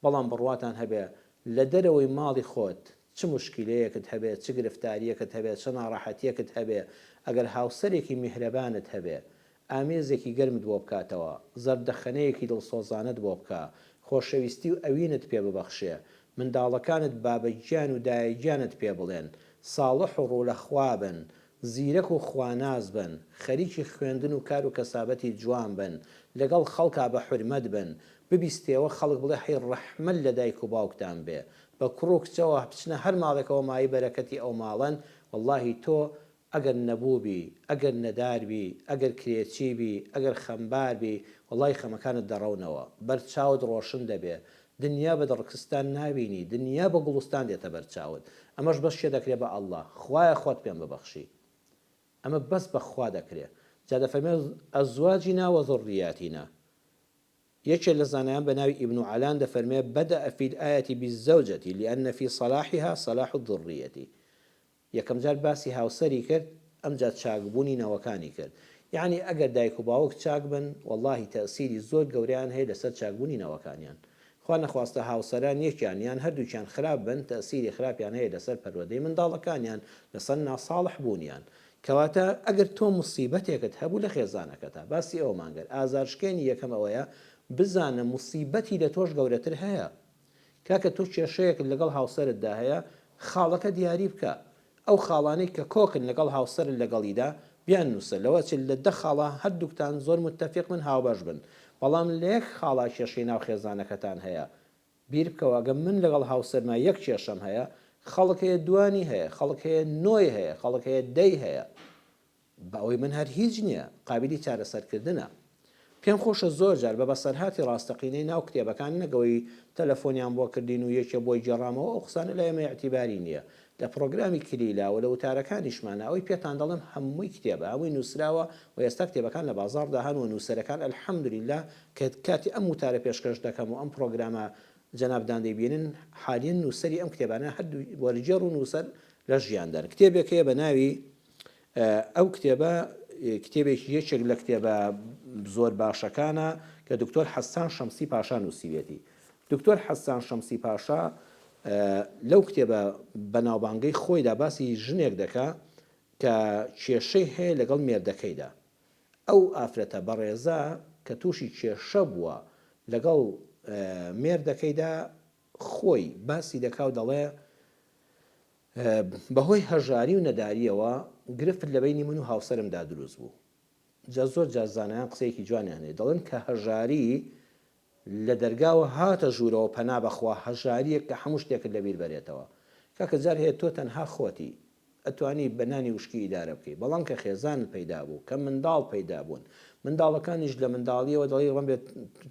بەڵام بڕواتان هەبێ لە دەرەوەی ماڵی خۆت چ موشکیلەیەکت هەبێ، چ گرفتارییەکت هەبێ، چ ناڕەحەتییەکت هەبێ، ئەگەر هاوسەرێکی میهرەبانت هەبێ، ئامێزێکی گەرمت بۆ بکاتەوە، زەردەخەنەیەکی دڵسۆزانەت بۆ بکا، خۆشەویستی و ئەوینت پێ ببەخشێ، منداڵەکانت بابە گیان و دایە گیانت پێ بڵێن، ساڵح و ڕوو لە خوا بن، زیرەک و خواناس بن، خەریکی خوێندن و کار و کەسابەتی جوان بن، لەگەڵ خەڵکا بە حورمەت بن، ببیستێوە خەڵک بڵێ هەی ڕەحمەت لە دایک و باوکتان بێ، بە کوڕ و کچەوە بچنە هەر ماڵێکەوە مایەی بەرەکەتی ئەو ماڵەن، وەڵاهی تۆ ئەگەر نەبوو بی، ئەگەر نەدار بی، ئەگەر کرێچی بی، ئەگەر خەمبار بی، وەڵاهی خەمەکانت دەڕەونەوە، بەر چاوت ڕۆشن دەبێ، دنیا بە دڕکستان نابینی، دنیا بە گوڵستان دێتە بەر چاوت. ئەمەش بەس کێ دەکرێ بە اللە. خوایە خۆت پێم ببەخشی. ئەمە بەس بە خوا دەکرێ. جا دەفەرمێ ازواجنا و ذریاتنا. یەکێ لە زانایان بە ناوی ابن علان دەفەرمێ بدأ فی الآیە بالزوجە لان فی صلاحها صلاح الذریە. یەکەم جار باسی هاوسەری کرد ئەمجا چاکبوونی نەوەکانی کرد یەعنی ئەگەر دایک و باوک چاک بن وەڵاهی تەئسیری زۆر گەورەیان هەیە لەسەر چاکبوونی نەوەکانیان خوا نەخواستە هاوسەران یەکیان یان هەردووکیان خراپ بن تەئسیری خراپیان هەیە لەسەر پەروەردەی منداڵەکانیان لەسەر ناساڵح بوونیان کەواتە ئەگەر تۆ موسیبەتێکت هەبوو لە خێزانەکەتا باسی ئەوەمان کرد ئازارشکێنی یەکەم ئەوەیە بزانە موسیبەتی لە تۆش گەورەتر هەیە کاکە تۆ کێشەیەکت لەگەڵ هاوسەرتدا هەیە خاڵەکە دیاری بکە ئەو خاڵانەی کە کۆکن لەگەڵ هاوسەرت لەگەڵیدا بیان نوسە لەوە ئەچێت لە دە خاڵا هەردووکتان زۆر متەفیق بن هاوبەش بن بەڵام لە یەک خاڵا کێشەی ناو خێزانەکەتان هەیە بیر بکەوە ئەگەر من لەگەڵ هاوسەرما یەک کێشەم هەیە خەڵک هەیە دوانی هەیە خەڵک هەیە نۆی هەیە خەڵک هەیە دەی هەیە بە ئەوەی من هەر هیچ نییە، قابیلی چارەسەرکردنە. پێم خۆشە زۆر جار بە بەسەرهاتی ڕاستەقینەی ناو کتێبەکان نەک ئەوەی تەلەفۆنیان بۆ کردین و یەکێ بۆی گێڕامەوە ئەو قسانە لای ئێمە ئیعتیباری نییە. لە پڕۆگرامی کلیلا و لە وتارەکانیشمانا ئەوەی پێتان دەڵێم هەمووی کتێبە، هەمووی نووسراوە و ئێستا کتێبەکان لە بازاڕدا هەن و نووسەرەکان الحمدللە کە کاتی ئەم وتارە پێشکەش دەکەم و ئەم پڕۆگرامە جەنابتان دەیبینن حالیەن نووسەری ئەم کتێبانە هەردوو وەرگێڕ و نووسەر لە ژیاندان. کتێبێک هەیە بە ناوی ئەو کتێبە کتێبێکی یەکێک لە کتێبە زۆر باشەکانە کە دکتۆر حەسان شەمسی پاشا نووسیوێتی. دکتۆر حەسان شەمسی پاشا لەو کتێبە بەناوبانگەی خۆیدا باسی ژنێک دەکا کە کێشەی هەیە لەگەڵ مێردەکەیدا. ئەو ئافرەتە بەڕێزە کە تووشی کێشە بووە لەگەڵ مێردەکەیدا خۆی باسی دەکا و دەڵێ بەهۆی هەژاری و نەدارییەوە گرفت لە بەینی من و هاوسەرمدا دروست بوو. جا زۆر جار زانایان قسەیەکی جوانیان هەیە دەڵێن کە هەژاری لە دەرگاوە هاتە ژوورەوە پەنا بەخوا هەژارییەک کە هەموو شتێکت لەبیر بەرێتەوە. کاکە جار هەیە تۆ تەنها خۆتی ئەتوانی بە نانی وشکی ئیدارە بکەی بەڵام کە خێزانت پەیدا بوو کە منداڵ پەیدا بوون منداڵەکانیش لە منداڵیەوە دەڵێی ڕەنبێ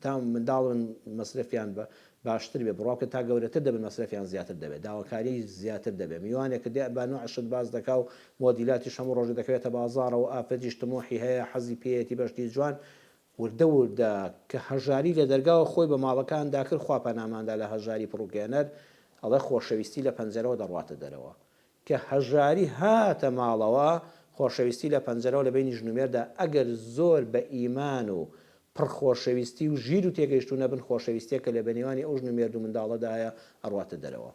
تا منداڵن مەسرەفیان بە باشتر بێ بڕوا بکە تا گەورەتر دەبن مەسرەفیان زیاتر دەبێ داواکاری زیاتر دەبێ میوانێکت دێ بە نوع شت باس دەکا و مۆدیلاتیش هەموو ڕۆژێ دەکەوێتە بازاڕەوە ئافرەتیش تموحی هەیە حەزی پێیەتی بە شتی جوان وردە وردە کە هەژاری لە دەرگاوە خۆی بە ماڵەکاندا کرد خوا پەناماندا لە هەژاری پڕوکێنەر ئەڵێ خۆشەویستی لە پەنجەرەوە دەڕواتە دەرەوە کە هەژاری هاتە ماڵەوە خۆشەویستی لە پەنجەرەوە لە بەینی ژن و مێردا ئەگەر زۆر بە ئیمان و پڕ خۆشەویستی و ژیر و تێگەیشتوو نەبن خۆشەویستیەک کە لە بەنێوانی ئەو ژن و مێرد و منداڵەدایە ئەڕواتە دەرەوە.